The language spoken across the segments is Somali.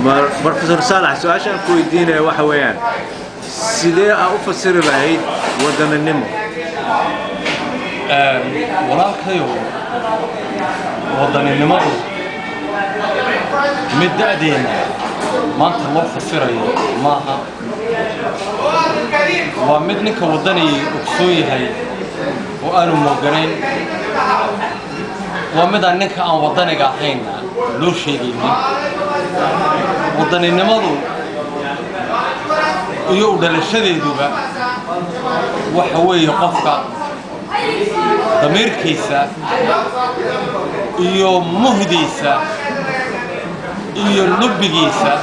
Professor Saalax, su-aashaan ku weydiinaya waxa weeyaan, sidee aa u fasiri lahayd wadaninimo? Walaalkayow, wadaninimadu mid da'deenna maanta loo fasirayo maaha. Waa mid ninka waddaniyay ogsoon yahay oo aanu mooganayn. Waa midaan ninka aan waddaniga ahaynna loo sheegaynin. Wadaninimadu iyo u dhalashadeeduba waxa weeye qofka damiirkiisa iyo muhdiisa iyo lubbigiisa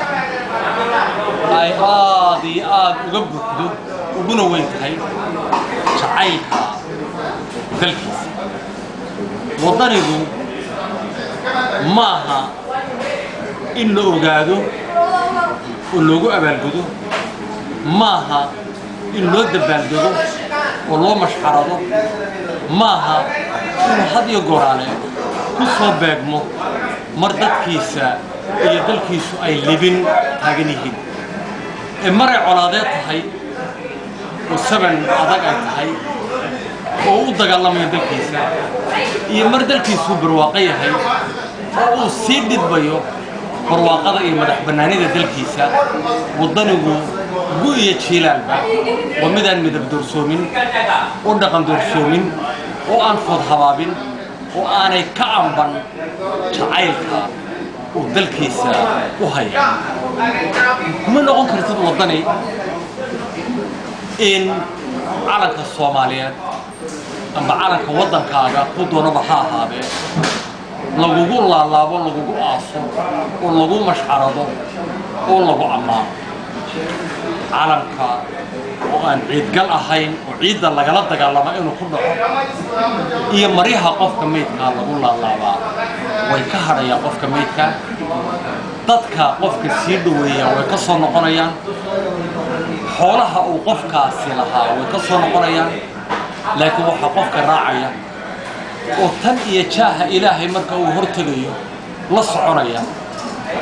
ay aad iyo aad uga buuxdo, uguna weyn tahay jacaylka dalkiisa. Waddanigu ma aha in la ogaado oo loogu abaalgudo, ma aha in loo dabaaldego oo loo mashxarado, ma aha inuu had iyo goraale ku soo beegmo mar dadkiisa iyo dalkiisu ay libin taagan yihiin, ee maray colaadeed tahay oo saban adag ay tahay oo u dagaalamayo dalkiisa, iyo mar dalkiisuu barwaaqo yahay oo uu sii dhidbayo barwaaqada iyo madax bannaanida dalkiisa. Waddanigu gu iyo jiilaalba waa midaan midab doorsoomin oo dhaqan doorsoomin oo aan food habaabin oo aanay ka amban jacaylka uu dalkiisa u haya. Kuma noqon kartid waddani in calanka Soomaaliyeed amba calanka waddankaaga ku doonaba ha ahaadee lagugu laalaabo, lagugu aaso oo lagu mashxarado oo lagu ammaano. Calanka oo aan ciidgal ahayn oo ciidda lagala dagaalama inuu ku dhaco iyo maryaha qofka meydkaa lagu laalaabaa way ka hadhayaan qofka meydkaa. Dadka qofka sii dhoweeya way ka soo noqonayaan, xoolaha uu qofkaasi lahaa way ka soo noqonayaan, laakiin waxaa qofka raacaya oo tan iyo jaaha Ilaahay marka uu hortegayo la soconaya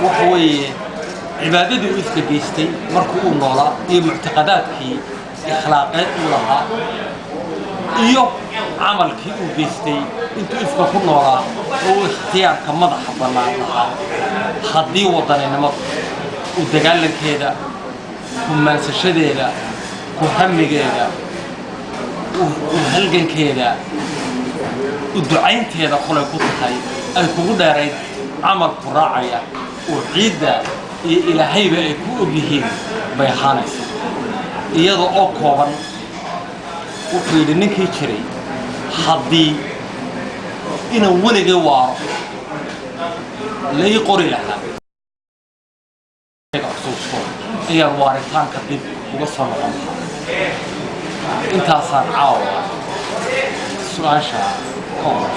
waxa weeye cibaadadii uu ifka geystay markuu uu noolaa iyo muctaqadaadkii ikhlaaqeed uu lahaa iyo camalkii uu geystay intuu ifka ku noolaa oo uu ikhtiyaarka madaxa bannaan lahaa. Haddii wadaninimadu uu dagaalankeeda, ku maansashadeeda, ku hamigeeda, u halgankeeda, u ducaynteeda kolay ku tahay ay kugu dheerayd camalku raacaya oo ciidda iyo Ilaahayba ay ku og yihiin bay ahaanaysa. Iyada oo kooban, wuxuu yidhi ninkii jiray, haddii inaan weligay waaro la ii qori lahaa, xusuusto ayaan waaritaanka dib uga soo noqon lahaa. Intaasaan caawa su-aasha ka oran.